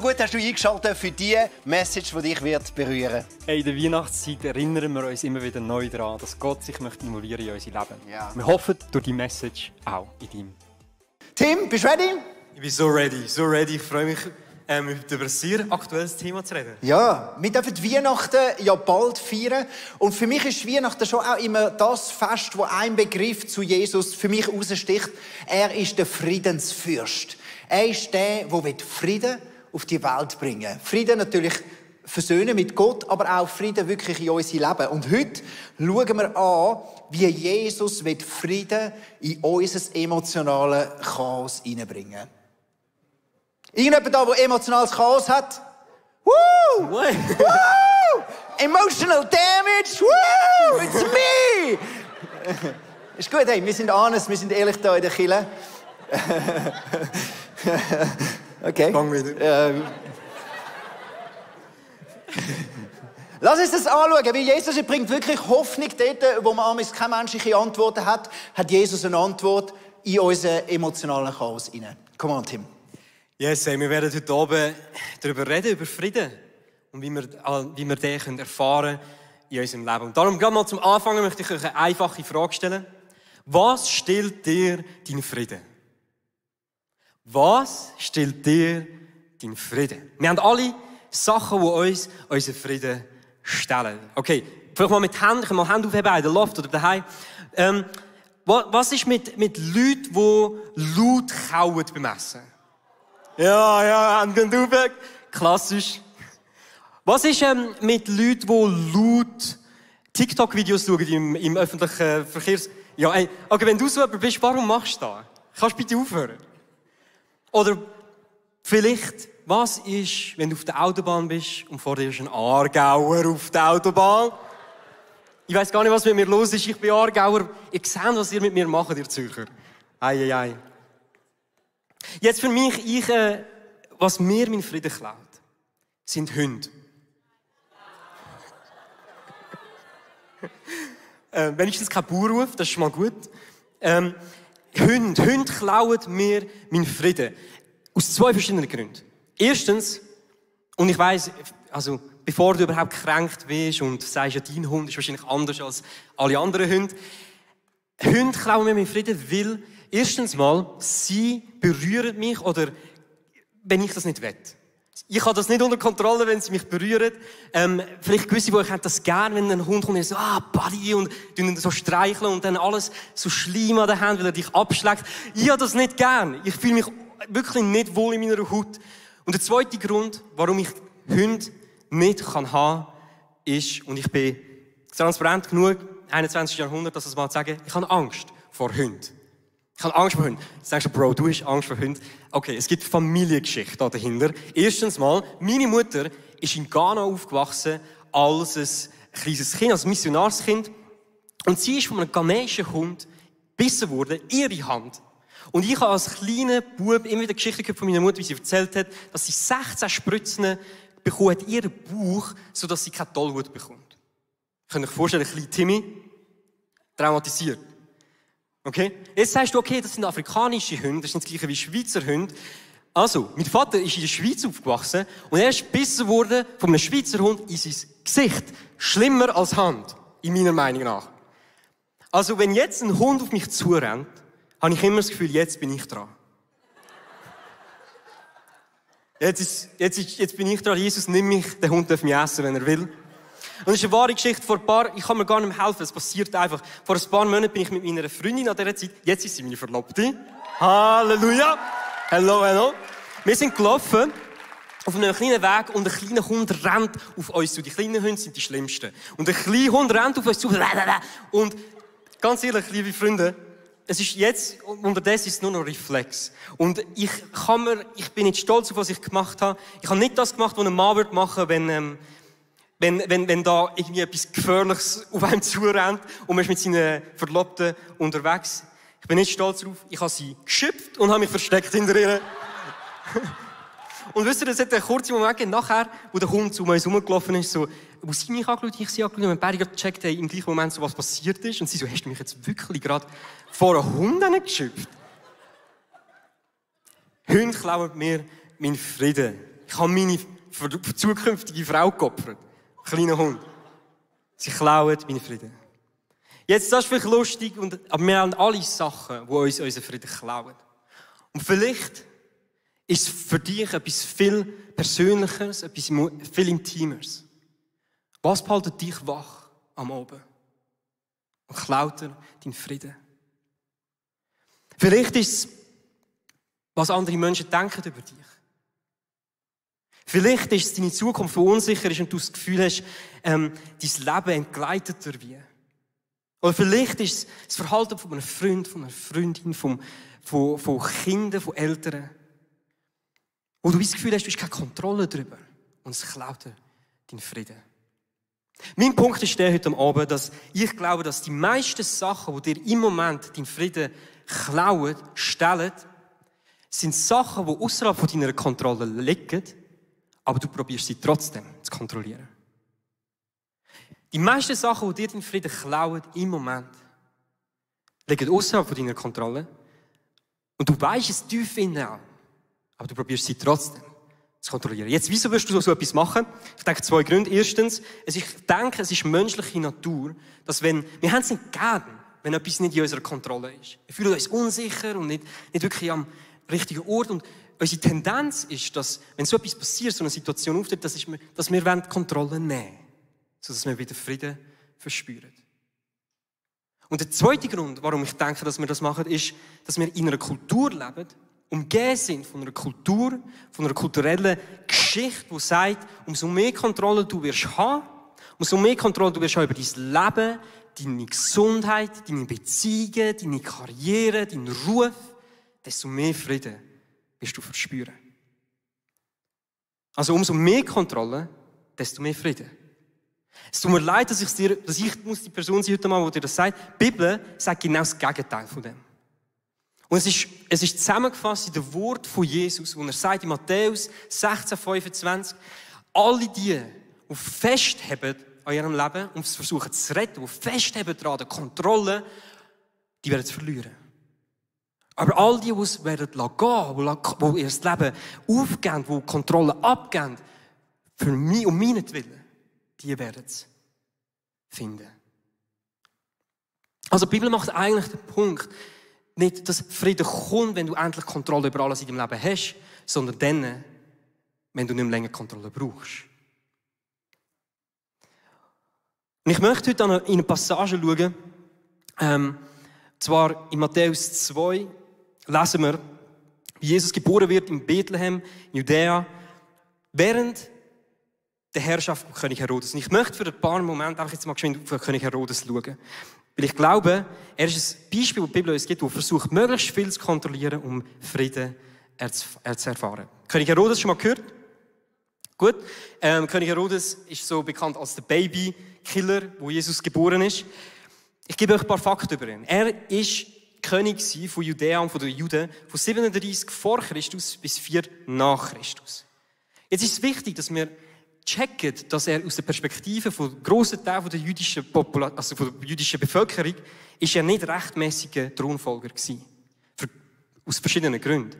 gut hast du eingeschaltet für die Message, die dich wird berühren. Hey, in der Weihnachtszeit erinnern wir uns immer wieder neu daran, dass Gott sich involvieren in unser Leben. Ja. Wir hoffen, durch die Message auch in deinem. Tim, bist du ready? Ich bin so ready. Ich freue mich, über ein sehr aktuelles Thema zu reden. Ja, wir dürfen Weihnachten ja bald feiern. Und für mich ist Weihnachten schon auch immer das Fest, wo ein Begriff zu Jesus für mich heraussticht. Er ist der Friedensfürst. Er ist der Frieden auf die Welt bringen will. Frieden natürlich versöhnen mit Gott, aber auch Frieden wirklich in unser Leben. Und heute schauen wir an, wie Jesus Frieden in unser emotionales Chaos hineinbringen. Irgendjemand da, der emotionales Chaos hat? Woo! Woo! Emotional damage! Woo! It's me! Ist gut, hey, wir sind honest, wir sind ehrlich da in der Kirche. Okay. Fang wieder. Lass uns das anschauen, weil Jesus bringt wirklich Hoffnung dort, wo man amigs keine menschliche Antwort hat Jesus eine Antwort in unseren emotionalen Chaos hinein. Come on, Tim. Yes, wir werden heute Abend darüber reden, über Frieden und wie wir den erfahren können in unserem Leben. Und darum, gerade mal zum Anfang, möchte ich euch eine einfache Frage stellen. Was stellt dir deinen Frieden? Was stellt dir deinen Frieden? Wir haben alle Sachen, die uns unseren Frieden stellen. Okay, vielleicht mal mit Händen, ich kann mal Hände aufheben in der Loft oder daheim. Was ist mit Leuten, die laut kauen beim Essen? Ja, Hände gehen rauf. Klassisch. Was ist mit Leuten, die laut TikTok-Videos schauen im öffentlichen Verkehrs... Ja, okay, wenn du so jemand bist, warum machst du das? Kannst du bitte aufhören? Oder vielleicht, was ist, wenn du auf der Autobahn bist und vor dir ist ein Aargauer auf der Autobahn? Ich weiss gar nicht, was mit mir los ist. Ich bin Aargauer. Ihr seht, was ihr mit mir macht, ihr Zürcher. Ei. Jetzt für mich, was mir meinen Frieden klaut, sind Hunde. Wenigstens kein Bauernruf, das ist mal gut. Hunde klauen mir meinen Frieden. Aus 2 verschiedenen Gründen. Erstens, und ich weiss, also, bevor du überhaupt gekränkt wirst und sagst, ja, dein Hund ist wahrscheinlich anders als alle anderen Hunde. Hunde klauen mir meinen Frieden, weil erstens mal, sie berühren mich oder wenn ich das nicht will. Ich habe das nicht unter Kontrolle, wenn sie mich berühren. Vielleicht gewisse von euch haben das gern, wenn ein Hund kommt und so, Buddy, und ihn so streicheln und dann alles so Schleim an den Händen, weil er dich abschlägt. Ich habe das nicht gern. Ich fühle mich wirklich nicht wohl in meiner Haut. Und der zweite Grund, warum ich Hunde nicht haben kann, ist, und ich bin transparent genug, 21. Jahrhundert, dass ich es mal sagen, ich habe Angst vor Hunden. Ich habe Angst vor Hunden. Jetzt denkst du, Bro, du hast Angst vor Hunden. Okay, es gibt Familiengeschichte da dahinter. Erstens mal, meine Mutter ist in Ghana aufgewachsen als ein kleines Kind, als Missionarskind. Und sie ist von einem ghanäischen Hund gebissen worden, ihre Hand. Und ich habe als kleiner Bub immer wieder Geschichten gehört von meiner Mutter, wie sie erzählt hat, dass sie 16 Spritzen bekommen hat in ihren Bauch, sodass sie keine Tollwut bekommt. Könnt ihr euch vorstellen, ein kleiner Timmy, traumatisiert. Okay? Jetzt sagst du, okay, das sind afrikanische Hunde, das sind das gleiche wie Schweizer Hunde. Also, mein Vater ist in der Schweiz aufgewachsen und er ist gebissen worden von einem Schweizer Hund in sein Gesicht. Schlimmer als Hand, in meiner Meinung nach. Also, wenn jetzt ein Hund auf mich zurennt, habe ich immer das Gefühl, jetzt bin ich dran. Jetzt bin ich dran. Jesus, nimm mich, der Hund darf mich essen, wenn er will. Und das ist eine wahre Geschichte. Ich kann mir gar nicht mehr helfen. Es passiert einfach. Vor ein paar Monaten bin ich mit meiner Freundin an dieser Zeit. Jetzt ist sie meine Verlobte. Halleluja. Hello. Wir sind gelaufen auf einem kleinen Weg und ein kleiner Hund rennt auf uns zu. Die kleinen Hunde sind die schlimmsten. Und ein kleiner Hund rennt auf uns zu. Und ganz ehrlich, liebe Freunde, es ist jetzt, unterdessen ist es nur noch Reflex. Und ich bin nicht stolz auf was ich gemacht habe. Ich habe nicht das gemacht, was ein Mann machen würde, wenn da irgendwie etwas Gefährliches auf einem zurennt und man ist mit seinen Verlobten unterwegs. Ich bin nicht stolz darauf. Ich habe sie geschöpft und habe mich versteckt hinter ihr. Und wisst ihr, es hat einen kurzen Moment gegeben, nachher, wo der Hund zu uns herumgelaufen ist, so, wo sie mich angeschaut, ich sie angeschaut, und beide gecheckt haben, im gleichen Moment, so, was passiert ist. Und sie so, hast du mich jetzt wirklich gerade vor einem Hund geschöpft? Hunde klauen mir meinen Frieden. Ich habe meine zukünftige Frau geopfert. Kleiner Hund. Sie klauen meinen Frieden. Jetzt, das ist vielleicht lustig, aber wir haben alle Sachen, die uns unseren Frieden klauen. Und vielleicht ist es für dich etwas viel Persönlicheres, etwas viel Intimeres. Was behaltet dich wach am Abend? Und klaut dir deinen Frieden? Vielleicht ist es, was andere Menschen denken über dich. Vielleicht ist es deine Zukunft, die unsicher ist und du das Gefühl hast, dein Leben entgleitet dir wie. Oder vielleicht ist es das Verhalten von einem Freund, von einer Freundin, von Kindern, von Eltern, wo du das Gefühl hast, du hast keine Kontrolle darüber. Und es klaut dir deinen Frieden. Mein Punkt ist der heute Abend, dass ich glaube, dass die meisten Sachen, die dir im Moment deinen Frieden klauen, stellen, sind Sachen, die außerhalb von deiner Kontrolle liegen, aber du probierst sie trotzdem zu kontrollieren. Die meisten Sachen, die dir deinen Frieden klauen im Moment, liegen außerhalb von deiner Kontrolle und du weißt es tief innen auch, aber du probierst sie trotzdem zu kontrollieren. Jetzt, wieso wirst du so etwas machen? Ich denke, 2 Gründe. Erstens, ich denke, es ist menschliche Natur, dass wir haben es nicht gern, wenn etwas nicht in unserer Kontrolle ist. Wir fühlen uns unsicher und nicht wirklich am richtigen Ort. Und unsere Tendenz ist, dass, wenn so etwas passiert, so eine Situation auftritt, dass wir Kontrolle nehmen wollen, sodass wir wieder Frieden verspüren. Und der zweite Grund, warum ich denke, dass wir das machen, ist, dass wir in einer Kultur leben, umgeben sind von einer Kultur, von einer kulturellen Geschichte, die sagt, umso mehr Kontrolle du wirst haben, umso mehr Kontrolle du wirst haben über dein Leben, deine Gesundheit, deine Beziehungen, deine Karriere, deinen Ruf, desto mehr Frieden wirst du verspüren. Also umso mehr Kontrolle, desto mehr Frieden. Es tut mir leid, dass ich die Person sein heute mal, die dir das sagt. Die Bibel sagt genau das Gegenteil von dem. Und es ist zusammengefasst in dem Wort von Jesus, wo er sagt in Matthäus 16,25, alle die festhalten an ihrem Leben und es versuchen zu retten, die festhalten daran, der Kontrolle, die werden es verlieren. Aber all die, die es werden gehen, die ihr Leben aufgeben, die Kontrolle abgeben, für mich und meinetwillen, die werden es finden. Also die Bibel macht eigentlich den Punkt, nicht, dass Frieden kommt, wenn du endlich Kontrolle über alles in deinem Leben hast, sondern dann, wenn du nicht mehr länger Kontrolle brauchst. Und ich möchte heute in eine Passage schauen, zwar in Matthäus 2 lesen wir, wie Jesus geboren wird in Bethlehem, in Judäa, während der Herrschaft von König Herodes. Und ich möchte für ein paar Momente einfach jetzt mal geschwind auf König Herodes schauen. Weil ich glaube, er ist ein Beispiel, das die Bibel uns gibt, das versucht, möglichst viel zu kontrollieren, um Frieden zu erfahren. König Herodes schon mal gehört? Gut. König Herodes ist so bekannt als der Babykiller, wo Jesus geboren ist. Ich gebe euch ein paar Fakten über ihn. Er war König von Judäa und von den Juden von 37 vor Christus bis 4 nach Christus. Jetzt ist es wichtig, dass wir checken, dass er aus der Perspektive von grossen Teilen der jüdischen also von der jüdischen Bevölkerung, ist er nicht rechtmäßiger Thronfolger gewesen. Aus verschiedenen Gründen.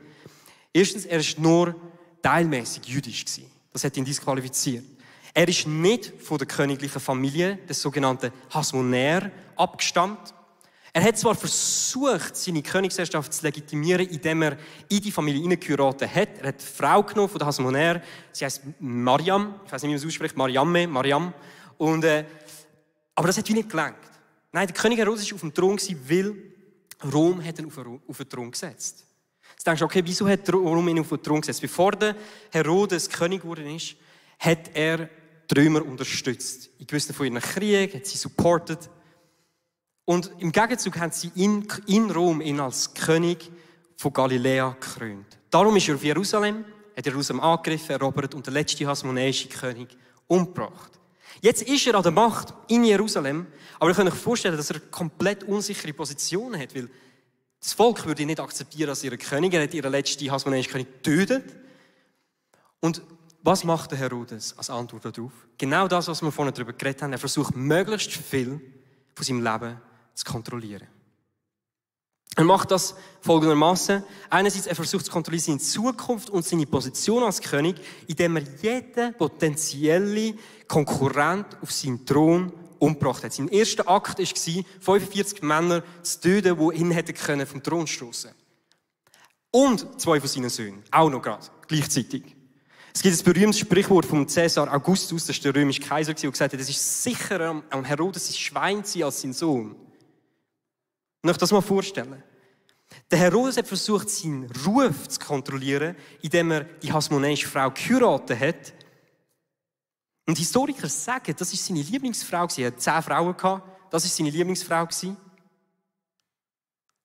Erstens, er ist nur teilmäßig jüdisch gewesen. Das hat ihn disqualifiziert. Er ist nicht von der königlichen Familie, des sogenannten Hasmonäer, abgestammt. Er hat zwar versucht, seine Königsherrschaft zu legitimieren, indem er in die Familie hineingeheiratet hat. Er hat eine Frau genommen von der Hasmonäer. Sie heisst Mariam. Ich weiß nicht, wie man es ausspricht. Mariam. Und, aber das hat wie nicht gelangt. Nein, der König Herodes war auf dem Thron, weil Rom hat ihn auf den Thron gesetzt. Jetzt denkst du, okay, wieso hat Rom ihn auf den Thron gesetzt? Bevor der Herodes König geworden ist, hat er die Römer unterstützt. In gewissen von ihren Kriegen hat sie supportet. Und im Gegenzug haben sie in Rom ihn als König von Galiläa gekrönt. Darum ist er auf Jerusalem, hat Jerusalem angegriffen, erobert und der letzte hasmonäische König umgebracht. Jetzt ist er an der Macht in Jerusalem, aber ihr könnt euch vorstellen, dass er eine komplett unsichere Position hat, weil das Volk würde ihn nicht akzeptieren als ihren König. Er hat ihren letzten hasmonäischen König getötet. Und was macht der Herodes als Antwort darauf? Genau das, was wir vorhin darüber geredet haben. Er versucht, möglichst viel von seinem Leben zu kontrollieren. Er macht das folgendermaßen. Einerseits, er versucht zu kontrollieren seine Zukunft und seine Position als König, indem er jeden potenziellen Konkurrent auf seinen Thron umgebracht hat. Sein erster Akt war, 45 Männer zu töten, die ihn hätten vom Thron stoßen können. Und 2 von seinen Söhnen. Auch noch gerade. Gleichzeitig. Es gibt ein berühmtes Sprichwort vom Caesar Augustus, das war der römische Kaiser, der gesagt hat, es ist sicherer, am Herodes sein Schwein zu sein als sein Sohn. Und euch das mal vorstellen. Der Herodes hat versucht, seinen Ruf zu kontrollieren, indem er die hasmonäische Frau geheiratet hat. Und Historiker sagen, das war seine Lieblingsfrau. Er hatte 10 Frauen gehabt. Das war seine Lieblingsfrau.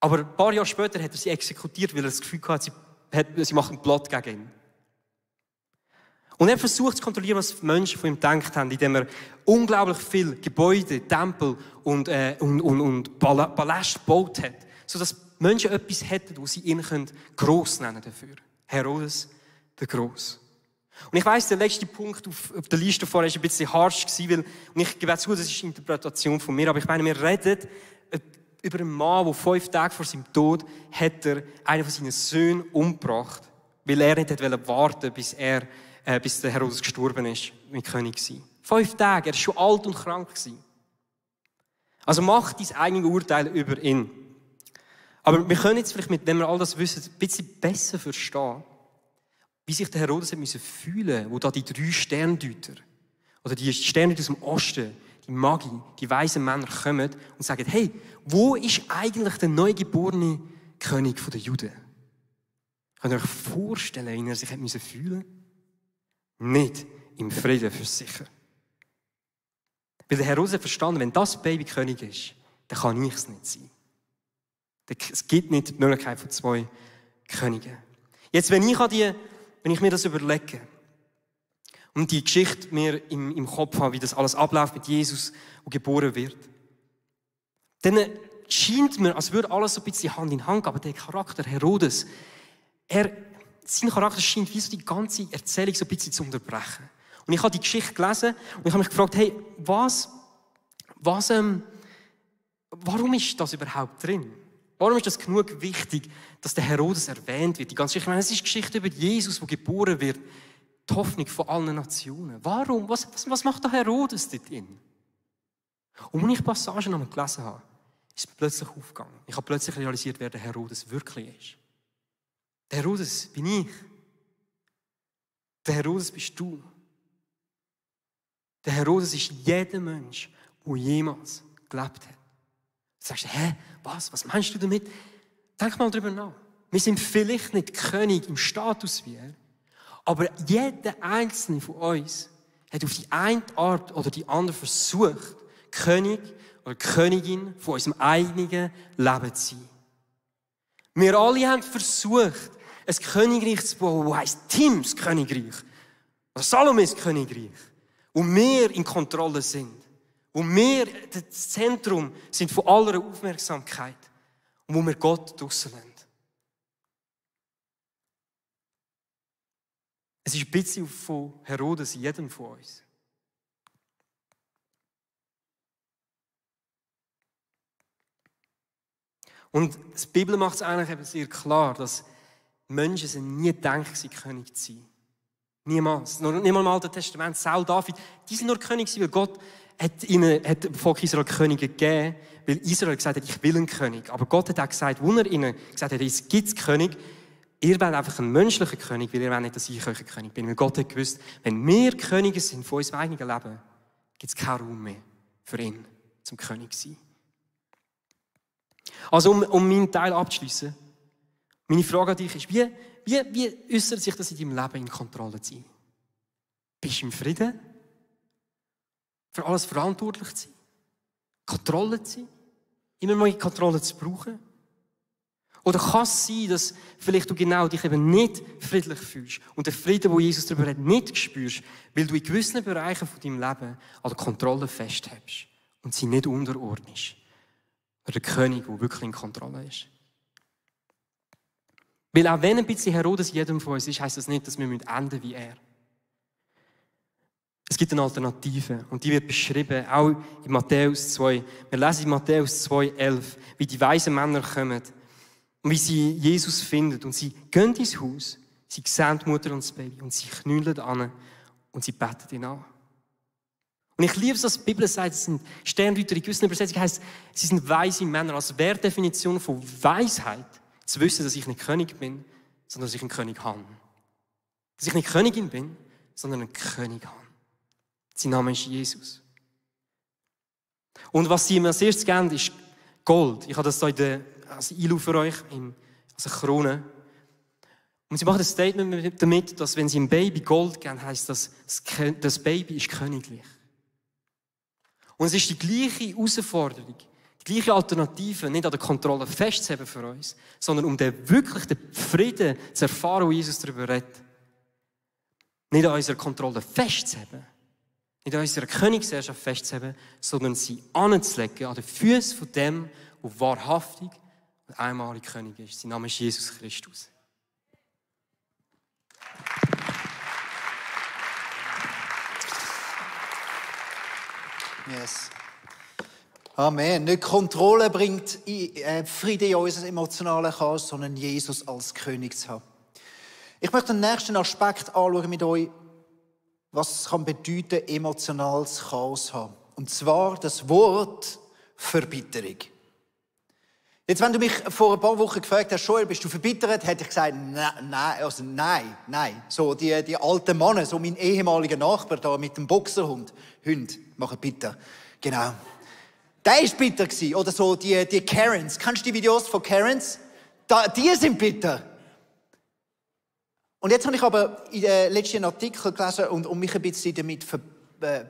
Aber ein paar Jahre später hat er sie exekutiert, weil er das Gefühl hatte, sie macht einen Plot gegen ihn. Und er versucht zu kontrollieren, was die Menschen von ihm gedacht haben, indem er unglaublich viele Gebäude, Tempel und Paläste gebaut hat, sodass die Menschen etwas hätten, wo sie ihn gross nennen dafür. Herodes der Gross. Und ich weiss, der letzte Punkt auf der Liste vorher war ein bisschen harsch, und ich gebe zu, das ist eine Interpretation von mir, aber ich meine, wir reden über einen Mann, der 5 Tage vor seinem Tod hat er einen von seinen Söhnen umgebracht, weil er nicht warten wollte, bis der Herodes gestorben ist, wie König war. 5 Tage, er war schon alt und krank. Also mach dein eigenes Urteil über ihn. Aber wir können jetzt vielleicht, wenn wir all das wissen, ein bisschen besser verstehen, wie sich der Herodes fühlen musste, wo da die 3 Sterndeuter oder die Sterndeuter aus dem Osten, die Magi, die weisen Männer kommen und sagen, hey, wo ist eigentlich der neugeborene König der Juden? Könnt ihr euch vorstellen, wie er sich fühlen musste? Nicht im Frieden für sicher. Weil der Herodes hat verstanden, wenn das Baby König ist, dann kann ich es nicht sein. Es gibt nicht die Möglichkeit von 2 Königen. Jetzt, wenn ich mir das überlege und die Geschichte mir im Kopf habe, wie das alles abläuft mit Jesus, der geboren wird, dann scheint mir, als würde alles so ein bisschen Hand in Hand gehen, aber der Charakter Herodes, sein Charakter scheint wie so die ganze Erzählung so ein bisschen zu unterbrechen. Und ich habe die Geschichte gelesen und ich habe mich gefragt, hey, warum ist das überhaupt drin? Warum ist das genug wichtig, dass der Herodes erwähnt wird? Die ganze Geschichte, ich meine, es ist eine Geschichte über Jesus, der geboren wird. Die Hoffnung von allen Nationen. Warum? Was macht der Herodes dort drin? Und als ich Passagen einmal gelesen habe, ist es plötzlich aufgegangen. Ich habe plötzlich realisiert, wer der Herodes wirklich ist. Der Herodes bin ich. Der Herodes bist du. Der Herodes ist jeder Mensch, der jemals gelebt hat. Du sagst, was meinst du damit? Denk mal darüber nach. Wir sind vielleicht nicht König im Status wie er, aber jeder einzelne von uns hat auf die eine Art oder die andere versucht, König oder Königin von unserem eigenen Leben zu sein. Wir alle haben versucht, ein Königreich zu bauen, das heisst Tims Königreich oder Salomes Königreich, wo wir in Kontrolle sind, wo wir das Zentrum sind von aller Aufmerksamkeit und wo wir Gott draussen lassen. Es ist ein bisschen von Herodes in jedem von uns. Und die Bibel macht es eigentlich eben sehr klar, dass Menschen sind nie gedacht, König zu sein. Niemals. Nicht mal im Alten Testament, Saul, David, die sind nur König, weil Gott hat dem Volk Israel Könige gegeben, weil Israel gesagt hat, ich will einen König. Aber Gott hat auch gesagt, als er ihnen gesagt hat, es gibt König, ihr wollt einfach einen menschlichen König, weil ihr wollt nicht, dass ich euer König bin. Weil Gott hat gewusst, wenn wir Könige sind von unserem eigenen Leben, gibt es keinen Raum mehr für ihn, zum König zu sein. Also, um meinen Teil abzuschliessen, meine Frage an dich ist, wie äußert sich das in deinem Leben, in Kontrolle zu sein? Bist du im Frieden? Für alles verantwortlich zu sein? Kontrolle zu sein? Immer mal Kontrolle zu brauchen? Oder kann es sein, dass vielleicht du genau dich eben nicht friedlich fühlst und den Frieden, den Jesus darüber hat, nicht spürst, weil du in gewissen Bereichen von deinem Leben an der Kontrolle festhältst und sie nicht unterordnest? Oder der König, der wirklich in Kontrolle ist. Weil auch wenn ein bisschen Herodes in jedem von uns ist, heisst das nicht, dass wir enden wie er. Es gibt eine Alternative und die wird beschrieben, auch in Matthäus 2. Wir lesen in Matthäus 2,11, wie die weisen Männer kommen Und wie sie Jesus finden. Und sie gehen ins Haus, sie sehen die Mutter und das Baby und sie knüllen an und sie beten ihn an. Und ich liebe es, dass die Bibel sagt, es sind Sterndeuter, in gewissen Übersetzungen heisst, sie sind weise Männer. Also wäre die Definition von Weisheit, zu wissen, dass ich nicht König bin, sondern dass ich einen König habe. Dass ich nicht Königin bin, sondern einen König habe. Sein Name ist Jesus. Und was sie mir als erstes geben, ist Gold. Ich habe das hier als Eilu für euch, als eine Krone. Und sie machen ein Statement damit, dass wenn sie einem Baby Gold geben, heisst das Baby ist königlich. Und es ist die gleiche Herausforderung, die gleiche Alternative, nicht an der Kontrolle festzuhalten für uns, sondern um wirklich den Frieden zu erfahren, wo Jesus darüber redet. Nicht an unserer Kontrolle festzuhalten, nicht an unserer Königsherrschaft festzuhalten, sondern sie anzulegen an den Füßen von dem, der wahrhaftig und einmalig König ist. Sein Name ist Jesus Christus. Yes. Amen. Nicht Kontrolle bringt Frieden in unser emotionales Chaos, sondern Jesus als König zu haben. Ich möchte den nächsten Aspekt anschauen mit euch, was es kann bedeuten, emotionales Chaos zu haben. Und zwar das Wort Verbitterung. Jetzt, wenn du mich vor ein paar Wochen gefragt hast, Joel, bist du verbittert? Hätte ich gesagt, nein. So die alten Männer, so mein ehemaliger Nachbar da mit dem Boxerhund. Hund, machen bitter. Genau. Der war bitter gewesen. Oder so die Karens. Kennst du die Videos von Karens? Die sind bitter. Und jetzt habe ich aber in den letzten Artikel gelesen und mich ein bisschen damit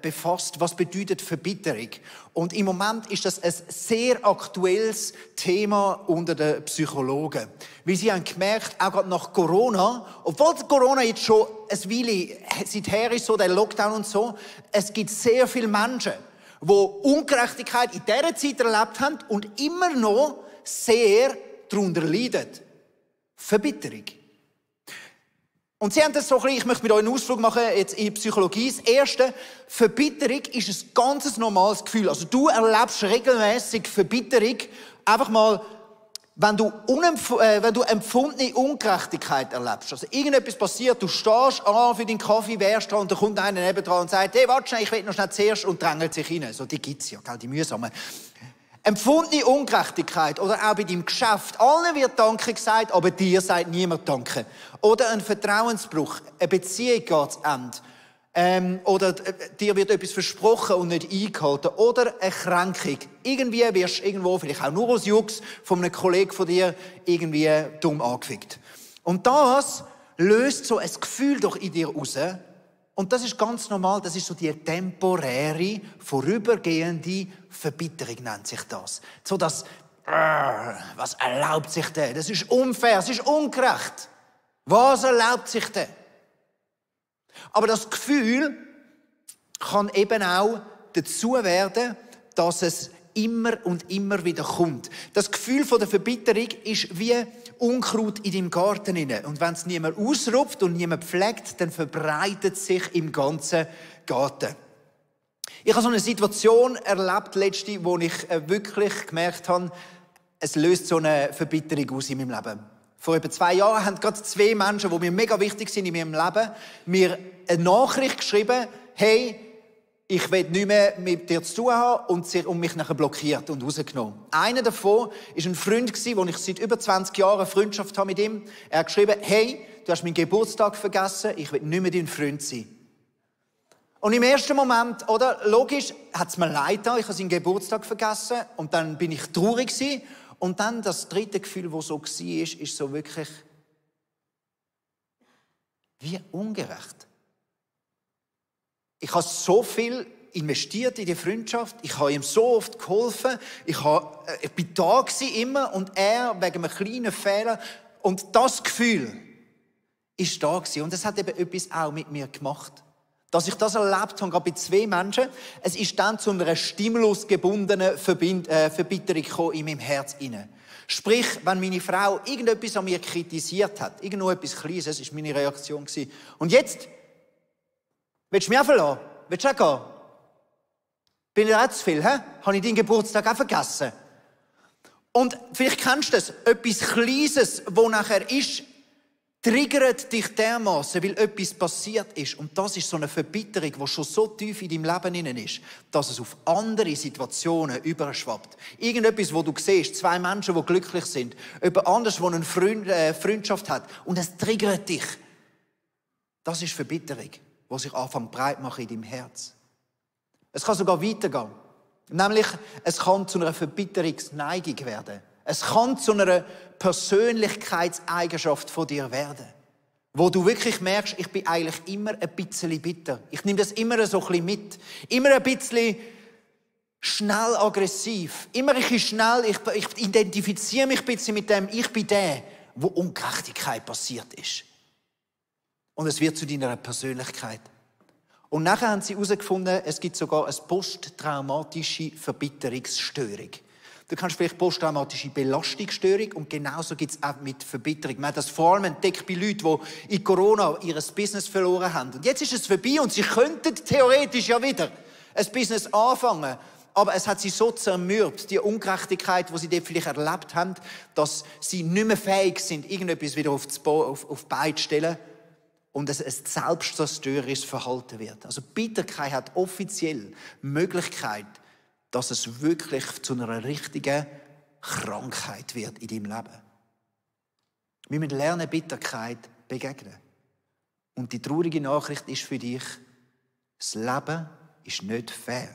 befasst, was bedeutet Verbitterung. Und im Moment ist das ein sehr aktuelles Thema unter den Psychologen. Weil sie haben gemerkt, auch gerade nach Corona, obwohl Corona jetzt schon eine Weile seither ist, so der Lockdown und so, es gibt sehr viele Menschen, die Ungerechtigkeit in dieser Zeit erlebt haben und immer noch sehr darunter leiden. Verbitterung. Und sie haben das so ein bisschen, ich möchte mit euch einen Ausflug machen, jetzt in Psychologie. Das erste, Verbitterung ist ein ganz normales Gefühl. Also du erlebst regelmäßig Verbitterung, einfach mal, wenn du empfundene Ungerechtigkeit erlebst. Also irgendetwas passiert, du stehst an für deinen Kaffee, wärst dran und da kommt einer nebendran und sagt, hey, warte schnell, ich will noch schnell zuerst und drängelt sich rein. So, die gibt's ja, gell, die mühsamen. Empfundene Ungerechtigkeit oder auch bei deinem Geschäft. Allen wird Danke gesagt, aber dir sagt niemand Danke. Oder ein Vertrauensbruch, eine Beziehung geht zu Ende. Oder dir wird etwas versprochen und nicht eingehalten. Oder eine Kränkung. Irgendwie wirst du irgendwo, vielleicht auch nur aus Jux, von einem Kollegen von dir irgendwie dumm angefickt. Und das löst so ein Gefühl doch in dir raus. Und das ist ganz normal, das ist so die temporäre, vorübergehende Verbitterung, nennt sich das. So das, was erlaubt sich der? Das ist unfair, es ist ungerecht. Was erlaubt sich der? Aber das Gefühl kann eben auch dazu werden, dass es immer und immer wieder kommt. Das Gefühl von der Verbitterung ist wie Unkraut in deinem Garten inne. Und wenn es niemand ausrupft und niemand pflegt, dann verbreitet es sich im ganzen Garten. Ich habe so eine Situation erlebt letzte, wo ich wirklich gemerkt habe, es löst so eine Verbitterung aus in meinem Leben. Vor etwa 2 Jahren haben gerade 2 Menschen, die mir mega wichtig sind in meinem Leben, mir eine Nachricht geschrieben, hey, ich will nicht mehr mit dir zu tun haben und mich nachher blockiert und rausgenommen. Einer davon war ein Freund, den ich seit über 20 Jahren eine Freundschaft habe mit ihm. Er hat geschrieben, hey, du hast meinen Geburtstag vergessen, ich will nicht mehr dein Freund sein. Und im ersten Moment, oder, logisch, hat es mir leid getan, ich habe seinen Geburtstag vergessen und dann bin ich traurig gewesen. Und dann das dritte Gefühl, das so war, ist so wirklich wie ungerecht. Ich habe so viel investiert in die Freundschaft, ich habe ihm so oft geholfen, ich bin da gewesen immer und er wegen einem kleinen Fehler. Und das Gefühl ist da gewesen. Und es hat eben etwas auch mit mir gemacht. Dass ich das erlebt habe, gerade bei 2 Menschen, es ist dann zu einer stimulusgebundenen Verbitterung gekommen in meinem Herz inne. Sprich, wenn meine Frau irgendetwas an mir kritisiert hat, irgendwo etwas Kleines, das war meine Reaktion. Und jetzt, willst du mich auch verlassen? Willst du auch gehen? Bin ich auch zu viel, hä? Habe ich deinen Geburtstag auch vergessen? Und vielleicht kennst du das, etwas Kleines, wo nachher ist, triggert dich dermassen, weil etwas passiert ist. Und das ist so eine Verbitterung, die schon so tief in deinem Leben drin ist, dass es auf andere Situationen überschwappt. Irgendetwas, wo du siehst, zwei Menschen, die glücklich sind, jemand anderes, der eine Freundschaft hat, und es triggert dich. Das ist Verbitterung, die sich anfängt breit machen in deinem Herz. Es kann sogar weitergehen. Nämlich, es kann zu einer Verbitterungsneigung werden. Es kann zu einer Persönlichkeitseigenschaft von dir werden. Wo du wirklich merkst, ich bin eigentlich immer ein bisschen bitter. Ich nehme das immer so ein bisschen mit. Immer ein bisschen schnell aggressiv. Immer ein bisschen schnell, ich identifiziere mich ein bisschen mit dem, ich bin der, wo Ungerechtigkeit passiert ist. Und es wird zu deiner Persönlichkeit. Und nachher haben sie herausgefunden, es gibt sogar eine posttraumatische Verbitterungsstörung. Du kannst vielleicht posttraumatische Belastungsstörung und genauso gibt es auch mit Verbitterung. Man hat das vor allem entdeckt bei Leuten, die in Corona ihr Business verloren haben. Und jetzt ist es vorbei und sie könnten theoretisch ja wieder ein Business anfangen. Aber es hat sie so zermürbt, die Ungerechtigkeit, die sie dort vielleicht erlebt haben, dass sie nicht mehr fähig sind, irgendetwas wieder auf die Beine zu stellen. Und es ein selbstzerstörerisches Verhalten wird. Also Bitterkeit hat offiziell Möglichkeit, dass es wirklich zu einer richtigen Krankheit wird in deinem Leben. Wir müssen lernen, Bitterkeit begegnen. Und die traurige Nachricht ist für dich, das Leben ist nicht fair.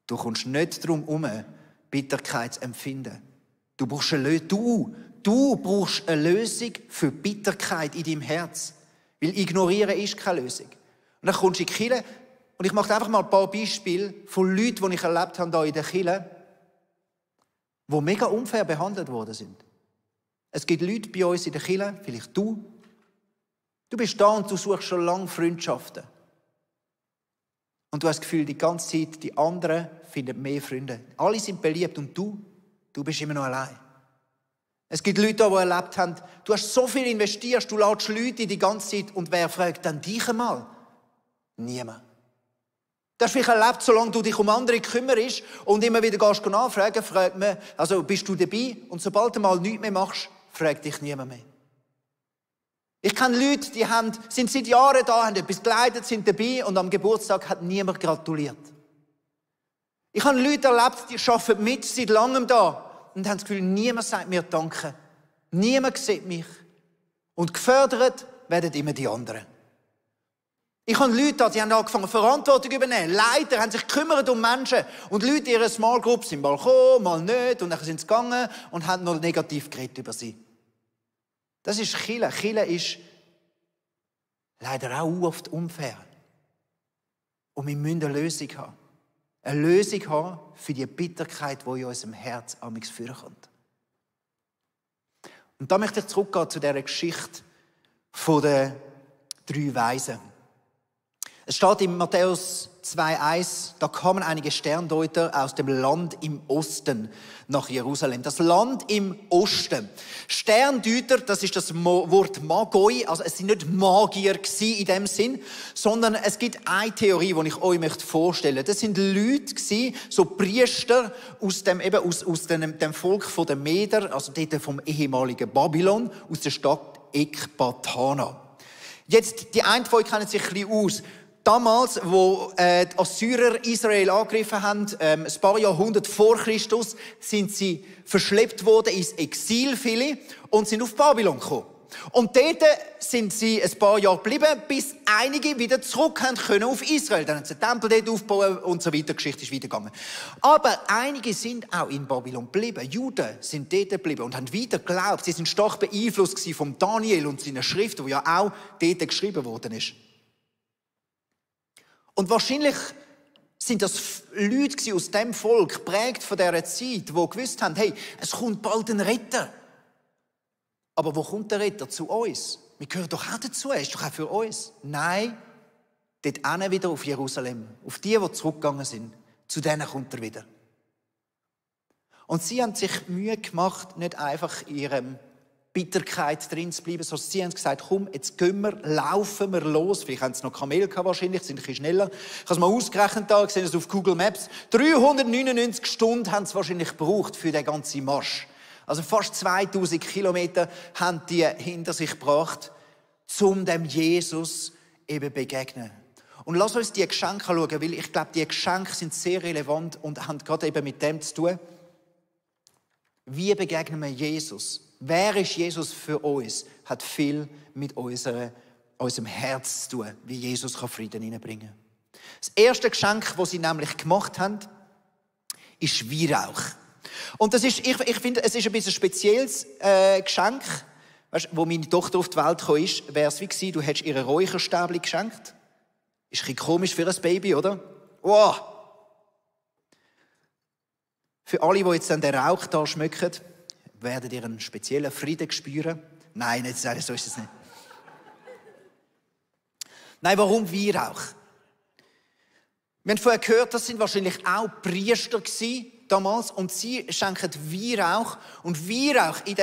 Du kommst nicht darum herum, Bitterkeit zu empfinden. Du brauchst eine Lösung für Bitterkeit in deinem Herz. Weil ignorieren ist keine Lösung. Und dann kommst du in die Kirche, und ich mache einfach mal ein paar Beispiele von Leuten, die ich erlebt habe hier in der Kirche, die mega unfair behandelt worden sind. Es gibt Leute bei uns in der Kirche, vielleicht du. Du bist da und du suchst schon lange Freundschaften. Und du hast das Gefühl, die ganze Zeit, die anderen finden mehr Freunde. Alle sind beliebt und du bist immer noch allein. Es gibt Leute, die erlebt haben, du hast so viel investiert, du lädst Leute die ganze Zeit und wer fragt dann dich einmal? Niemand. Du hast vielleicht erlebt, solange du dich um andere kümmerst und immer wieder gehst nachfragen, fragt man, also bist du dabei? Und sobald du mal nichts mehr machst, fragt dich niemand mehr. Ich kenne Leute, die sind seit Jahren da, haben etwas geleitet, sind dabei und am Geburtstag hat niemand gratuliert. Ich habe Leute erlebt, die arbeiten mit, seit langem da. Und haben das Gefühl, niemand sagt mir Danke. Niemand sieht mich. Und gefördert werden immer die anderen. Ich habe Leute, die haben angefangen, Verantwortung zu übernehmen. Leiter haben sich gekümmert um Menschen. Und Leute in ihrer Small Group sind mal gekommen, mal nicht. Und dann sind sie gegangen und haben noch negativ geredet über sie. Das ist Kirche. Kirche ist leider auch oft unfair. Und wir müssen eine Lösung haben. Eine Lösung haben für die Bitterkeit, die in unserem Herz amigs vorkommt. Und da möchte ich zurückgehen zu dieser Geschichte der 3 Weisen. Es steht in Matthäus 2,1, da kamen einige Sterndeuter aus dem Land im Osten nach Jerusalem. Das Land im Osten. Sterndeuter, das ist das Wort Magoi, also es sind nicht Magier in dem Sinn, sondern es gibt eine Theorie, die ich euch vorstellen möchte. Das sind Leute so Priester aus dem Volk der Meder, also dort vom ehemaligen Babylon, aus der Stadt Ekbatana. Jetzt, die einen von euch kennen sich ein bisschen aus. Damals, wo die Assyrer Israel angegriffen haben, ein paar Jahrhunderte vor Christus, sind sie verschleppt worden ins Exil, viele, und sind auf Babylon gekommen. Und dort sind sie ein paar Jahre geblieben, bis einige wieder zurück haben können auf Israel. Dann haben sie einen Tempel dort aufgebaut und so weiter. Die Geschichte ist weitergegangen. Aber einige sind auch in Babylon geblieben. Juden sind dort geblieben und haben weiter geglaubt. Sie sind stark beeinflusst von Daniel und seiner Schrift, die ja auch dort geschrieben worden ist. Und wahrscheinlich sind das Leute aus dem Volk, geprägt von dieser Zeit, die gewusst haben, hey, es kommt bald ein Retter. Aber wo kommt der Retter? Zu uns. Wir gehören doch auch dazu, er ist doch auch für uns. Nein, dort hinten wieder auf Jerusalem. Auf die zurückgegangen sind. Zu denen kommt er wieder. Und sie haben sich Mühe gemacht, nicht einfach ihrem Bitterkeit drin zu bleiben. So, sie haben gesagt, komm, jetzt gehen wir, laufen wir los. Vielleicht haben sie noch Kamel gehabt, wahrscheinlich, sind ein bisschen schneller. Ich habe es mal ausgerechnet, da gesehen, auf Google Maps. 399 Stunden haben sie wahrscheinlich gebraucht für den ganzen Marsch. Also fast 2000 Kilometer haben die hinter sich gebracht, um dem Jesus eben begegnen. Und lass uns die Geschenke anschauen, weil ich glaube, die Geschenke sind sehr relevant und haben gerade eben mit dem zu tun. Wie begegnen wir Jesus? Wer ist Jesus für uns? Hat viel mit unserem Herz zu tun, wie Jesus Frieden hineinbringen kann. Das erste Geschenk, das sie nämlich gemacht haben, ist Weihrauch. Und das ist, ich finde, es ist ein bisschen ein spezielles Geschenk. Weißt, wo meine Tochter auf die Welt gekommen ist, wäre es wie gewesen, du hättest ihr Räucherstäbchen geschenkt. Ist ein bisschen komisch für ein Baby, oder? Wow! Für alle, die jetzt den Rauch da schmecken, werdet ihr einen speziellen Frieden spüren. Nein, nicht, so ist es nicht. Nein, warum Weihrauch? Wir haben vorher gehört, das sind wahrscheinlich auch Priester gewesen, damals, und sie schenken Weihrauch. Und Weihrauch in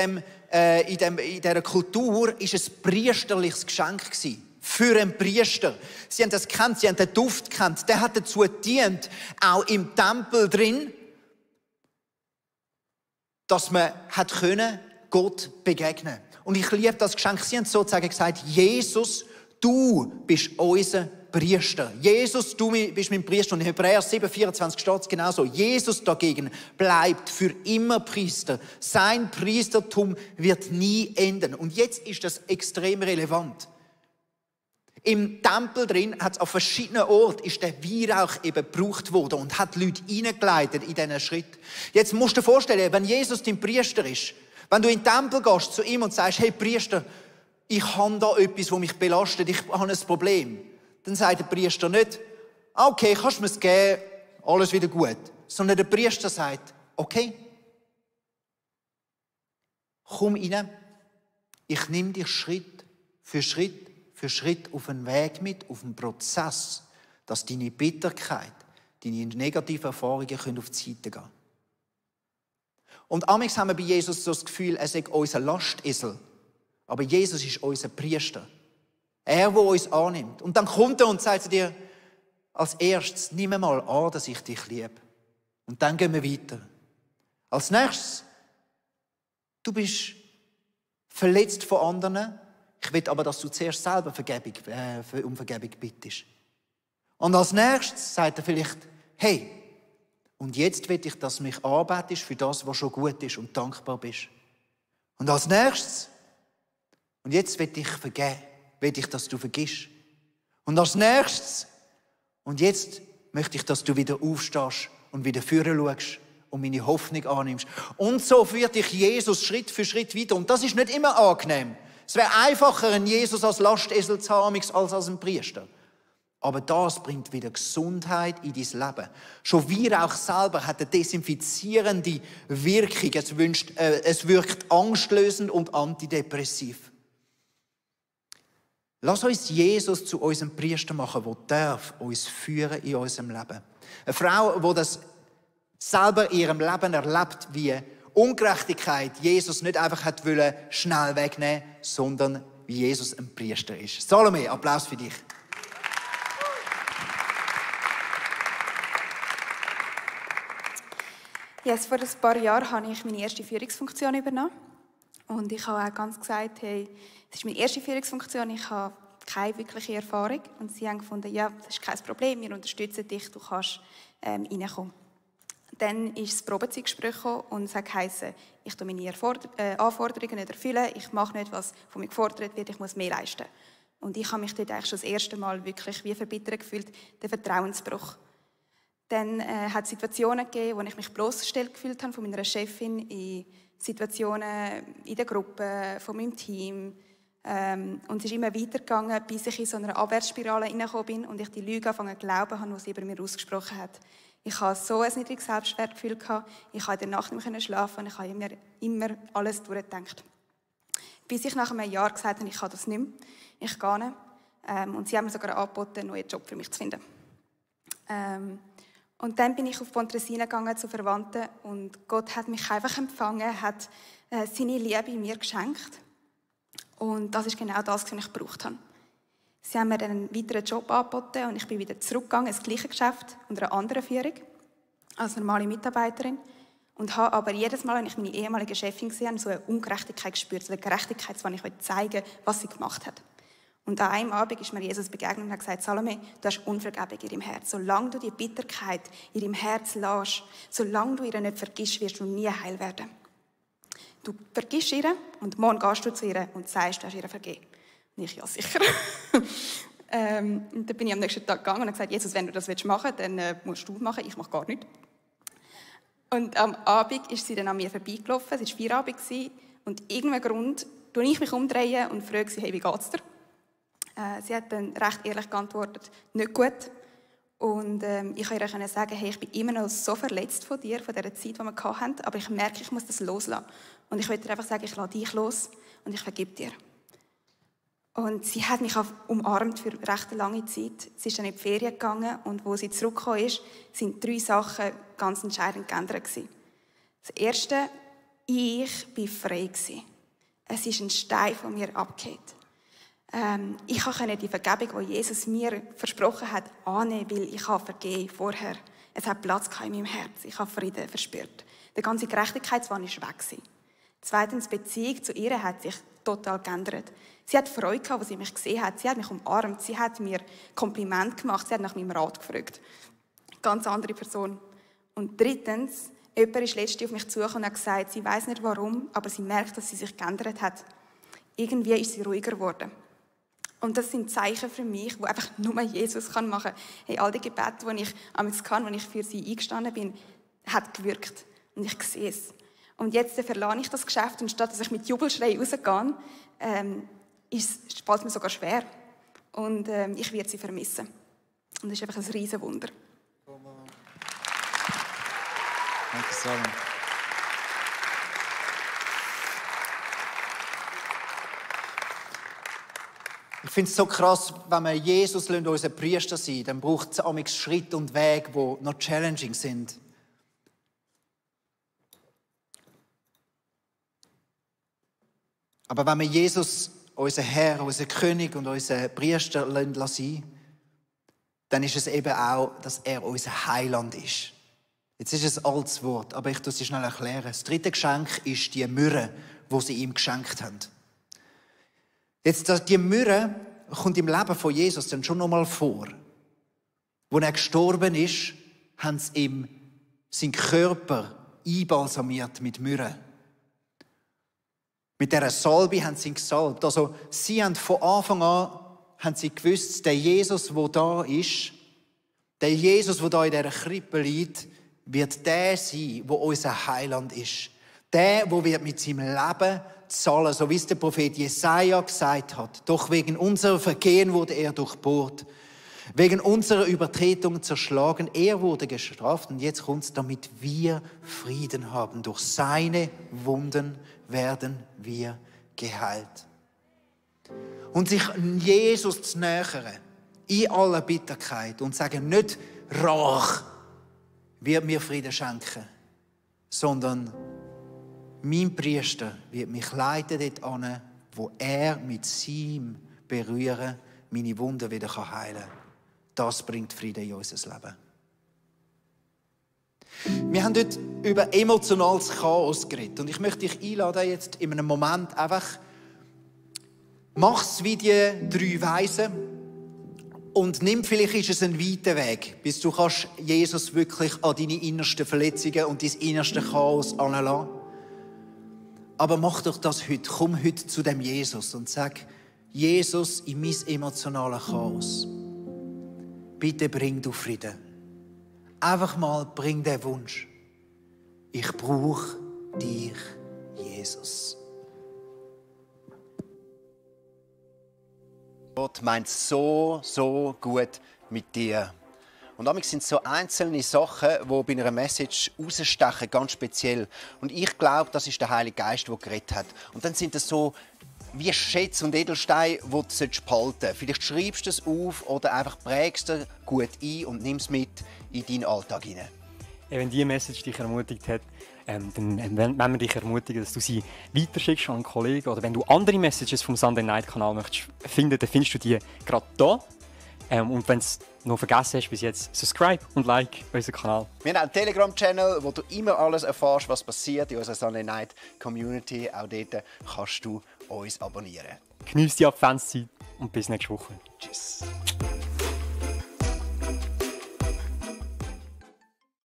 dieser Kultur war ein priesterliches Geschenk gewesen. Für einen Priester. Sie haben das gekannt, sie haben den Duft gekannt. Der hat dazu gedient, auch im Tempel drin, dass man Gott begegnen konnte. Und ich liebe das Geschenk. Sie haben sozusagen gesagt, Jesus, du bist unser Priester. Jesus, du bist mein Priester. Und in Hebräer 7,24 steht es genauso. Jesus dagegen bleibt für immer Priester. Sein Priestertum wird nie enden. Und jetzt ist das extrem relevant. Im Tempel drin hat es an verschiedenen Orten ist der Weihrauch eben gebraucht worden und hat Leute hineingeleitet in diesen Schritt. Jetzt musst du dir vorstellen, wenn Jesus dein Priester ist, wenn du in den Tempel gehst zu ihm und sagst, hey Priester, ich habe da etwas, das mich belastet, ich habe ein Problem. Dann sagt der Priester nicht, okay, kannst du mir es geben, alles wieder gut. Sondern der Priester sagt, okay, komm rein, ich nehme dich Schritt für Schritt auf einen Weg mit, auf einen Prozess, dass deine Bitterkeit, deine negativen Erfahrungen auf die Seite gehen können. Und amigs haben wir bei Jesus so das Gefühl, er sei unser Lastesel. Aber Jesus ist unser Priester. Er, der uns annimmt. Und dann kommt er und sagt zu dir, als erstes, nimm mal an, dass ich dich liebe. Und dann gehen wir weiter. Als nächstes, du bist verletzt von anderen. Ich will aber, dass du zuerst selber um Vergebung bittest. Und als nächstes sagt er vielleicht, hey, und jetzt will ich, dass du mich anbetest für das, was schon gut ist und dankbar bist. Und als nächstes, und jetzt will ich vergeben, will ich, dass du vergisst. Und als nächstes, und jetzt möchte ich, dass du wieder aufstehst und wieder vorne schaust und meine Hoffnung annimmst. Und so führt dich Jesus Schritt für Schritt weiter. Und das ist nicht immer angenehm. Es wäre einfacher, einen Jesus als Lastesel zu haben, als einen Priester. Aber das bringt wieder Gesundheit in dein Leben. Schon Weihrauch selber hat eine desinfizierende Wirkung. Es wirkt angstlösend und antidepressiv. Lass uns Jesus zu unserem Priester machen, der uns führen in unserem Leben. Eine Frau, die das selber in ihrem Leben erlebt, wie Ungerechtigkeit Jesus nicht einfach schnell wegnehmen, sondern wie Jesus ein Priester ist. Salome, Applaus für dich. Yes, vor ein paar Jahren habe ich meine erste Führungsfunktion übernommen. Und ich habe auch ganz gesagt, hey, das ist meine erste Führungsfunktion, ich habe keine wirkliche Erfahrung. Und sie haben gefunden, ja, das ist kein Problem, wir unterstützen dich, du kannst reinkommen. Dann ist das Probezeitgespräch gekommen und es heisst, ich tue meine Anforderungen nicht erfüllen, ich mache nicht, was von mir gefordert wird, ich muss mehr leisten. Und ich habe mich dort eigentlich schon das erste Mal wirklich wie verbittert gefühlt, der Vertrauensbruch. Dann hat es Situationen gegeben, wo ich mich bloßgestellt gefühlt habe von meiner Chefin, in Situationen in der Gruppe, von meinem Team. Und es ist immer weitergegangen, bis ich in so eine Abwärtsspirale hineingekommen bin und ich die Lüge angefangen zu glauben habe, die sie über mir ausgesprochen hat. Ich hatte so ein niedriges Selbstwertgefühl, ich konnte in der Nacht nicht mehr schlafen und ich habe immer alles durchgedacht. Bis ich nach einem Jahr gesagt habe, ich kann das nicht mehr, ich gehe nicht. Und sie haben mir sogar angeboten, einen neuen Job für mich zu finden. Und dann bin ich auf Pontresina gegangen zu Verwandten und Gott hat mich einfach empfangen, hat seine Liebe mir geschenkt. Und das ist genau das, was ich gebraucht habe. Sie haben mir dann einen weiteren Job angeboten und ich bin wieder zurückgegangen ins gleiche Geschäft unter einer anderen Führung als normale Mitarbeiterin. Und habe aber jedes Mal, wenn ich meine ehemalige Chefin gesehen habe, so eine Ungerechtigkeit gespürt, so eine Gerechtigkeit, wo ich zeigen wollte, was sie gemacht hat. Und an einem Abend ist mir Jesus begegnet und hat gesagt, Salome, du hast Unvergebung in deinem Herz. Solange du die Bitterkeit in deinem Herz lässt, solange du ihr nicht vergisst, wirst du nie heil werden. Du vergisst ihr und morgen gehst du zu ihr und sagst, du hast ihr vergeben. Und ich, ja sicher. Und dann bin ich am nächsten Tag gegangen und habe gesagt, Jesus, wenn du das machen willst, dann musst du machen, ich mache gar nichts. Und am Abend ist sie dann an mir vorbeigelaufen, es war Feierabend und irgendeinem Grund drehe ich mich umdrehen und frage sie, hey, wie geht's dir? Sie hat dann recht ehrlich geantwortet, nicht gut. Und ich konnte ihr sagen, hey, ich bin immer noch so verletzt von dir, von dieser Zeit, die wir hatten, aber ich merke, ich muss das loslassen. Und ich wollte ihr einfach sagen, ich lasse dich los und ich vergebe dir. Und sie hat mich auch umarmt für eine recht lange Zeit. Sie ist dann in die Ferien gegangen und als sie zurückgekommen ist, sind 3 Sachen ganz entscheidend geändert. Das Erste, ich war frei. Es ist ein Stein von mir abgefallen. Ich konnte die Vergebung, die Jesus mir versprochen hat, annehmen, weil ich vergeben vorher. Es hat Platz in meinem Herz. Ich habe Frieden verspürt. Der ganze Gerechtigkeitswahn war weg. Zweitens, die Beziehung zu ihr hat sich total geändert. Sie hat Freude gehabt, als sie mich gesehen hat. Sie hat mich umarmt. Sie hat mir Kompliment gemacht. Sie hat nach meinem Rat gefragt. Ganz andere Person. Und drittens, jemand ist letztens auf mich zugekommen und hat gesagt, sie weiß nicht warum, aber sie merkt, dass sie sich geändert hat. Irgendwie ist sie ruhiger geworden. Und das sind Zeichen für mich, die einfach nur Jesus machen kann. Hey, all die Gebete, die ich kann, wenn ich für sie eingestanden bin, hat gewirkt. Und ich sehe es. Und jetzt verlasse ich das Geschäft und statt dass ich mit Jubelschrei rausgehe, fällt es mir sogar schwer. Und ich werde sie vermissen. Und das ist einfach ein riesen Wunder. Danke, Salome. Ich finde es so krass, wenn wir Jesus unser Priester sein lassen, dann braucht es manchmal Schritte und Wege, die noch challenging sind. Aber wenn wir Jesus, unser Herr, unser König und unser Priester lassen, dann ist es eben auch, dass er unser Heiland ist. Jetzt ist es ein altes Wort, aber ich muss es schnell erklären. Das 3. Geschenk ist die Myrrhe, die sie ihm geschenkt haben. Jetzt, die Myrrhe kommt im Leben von Jesus dann schon noch mal vor. Als er gestorben ist, haben sie ihm seinen Körper einbalsamiert mit Myrrhe. Mit dieser Salbe haben sie ihn gesalbt. Also, sie haben von Anfang an gewusst, der Jesus, der da ist, der Jesus, der da in dieser Krippe liegt, wird der sein, der unser Heiland ist. Der wird mit seinem Leben zahlen, so wie es der Prophet Jesaja gesagt hat. Doch wegen unserer Vergehen wurde er durchbohrt. Wegen unserer Übertretungen zerschlagen. Er wurde gestraft. Und jetzt kommt es, damit wir Frieden haben. Durch seine Wunden werden wir geheilt. Und sich Jesus zu nähern, in aller Bitterkeit, und sagen, nicht Rach wird mir Frieden schenken, sondern mein Priester wird mich leiten dort an, wo er mit seinem Berühren meine Wunden wieder heilen kann. Das bringt Frieden in unser Leben. Wir haben heute über emotionales Chaos geredet. Und ich möchte dich einladen, jetzt in einem Moment einfach, mach's wie die 3 Weisen und nimm, vielleicht ist es ein weiter Weg, bis du kannst Jesus wirklich an deine innersten Verletzungen und dein innerste Chaos anlassen. Aber mach doch das heute. Komm heute zu dem Jesus und sag, Jesus, in mein emotionales Chaos, bitte bring du Frieden. Einfach mal bring den Wunsch. Ich brauche dich, Jesus. Gott meint so gut mit dir. Und damit sind so einzelne Sachen, die bei einer Message rausstechen, ganz speziell. Und ich glaube, das ist der Heilige Geist, der geredet hat. Und dann sind das so wie Schätze und Edelsteine, die du behalten sollst. Vielleicht schreibst du es auf oder einfach prägst es gut ein und nimmst es mit in deinen Alltag hinein. Wenn diese Message dich ermutigt hat, dann wollen wir dich ermutigen, dass du sie weiterschickst an einen Kollegen. Oder wenn du andere Messages vom Sunday Night Kanal möchtest finden, dann findest du die gerade da. Und wenn du es noch vergessen hast bis jetzt, subscribe und like unseren Kanal. Wir haben auch einen Telegram-Channel, wo du immer alles erfährst, was passiert in unserer Sunday Night Community. Auch dort kannst du uns abonnieren. Geniess die Adventszeit und bis nächste Woche. Tschüss.